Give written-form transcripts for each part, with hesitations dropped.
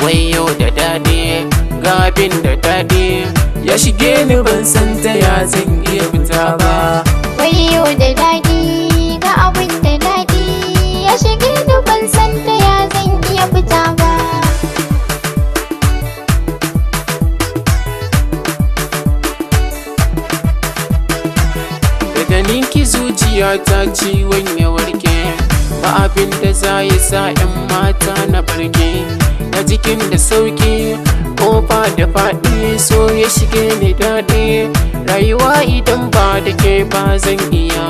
Wayo da daɗi, ga abin da daɗi ya shige ni, ban san ta ya zan iya fita ba. Wayo da daɗi, ga abin da daɗi ya shige ni, ban san ta ya zan iya fita ba. Da ganin ki zuciya ta ciwon ya warke, ba abin da za ya sa 'yan mata na barke. Na jikin da sauki, kofa da faɗi, so ya shige ni daɗi. Rayuwa idan ba da ke ba zan iya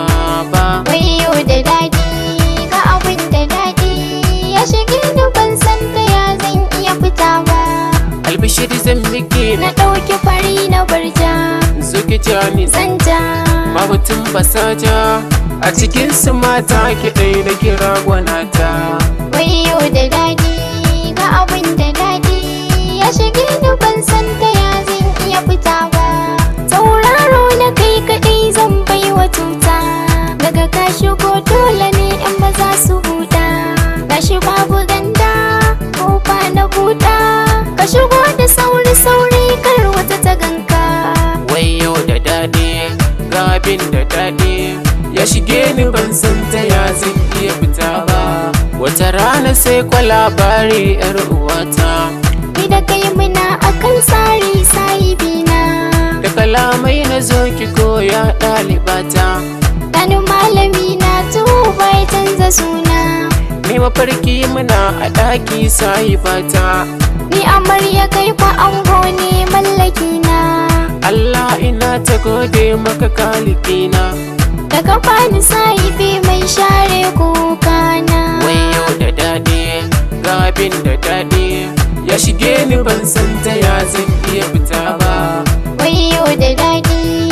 ba. Wayo da daɗi, ga abin da daɗi ya shige ni, ban san ta ya zan iya fita ba. Albishir zan miki. Na ɗauki fari na barja. Zo ki ja ni. Zan ja. Babu basaja a cikin su mata, ki ɗai na kira gwanata. Wayo da daɗi, ga abin da daɗi ya shige ni, ban san ta ya zan iya fita ba. Tauraro na kai kaɗai zan bai wa tuta. Daga ka shigo dole ne in maza su huta. Gashi babu ganda, kofa na buɗa. Ka shigo da sauri sauri kar wata ta ganka. Wayo da daɗi, ga abin da daɗi ya shige ni, ban san ta ya zan iya fita ba. Wata rana sai kwa labari, yar uwata. Ni da kai muna akan tsari, sahibina. Da kalamai na zo ki koya, ɗalibata. Gani malami na tuba ya canza suna. Ni mafarki muna a ɗaki, sahibata. Ni amarya, kai kwa ango ne, mallaki na. Allah ina ta gode maka kalikina. Daga bani sahibi mai share kukana. Wayo da daɗi, ga abin da daɗi ya shige ni, ban san ta ya zan iya fita ba. Wayo da daɗi.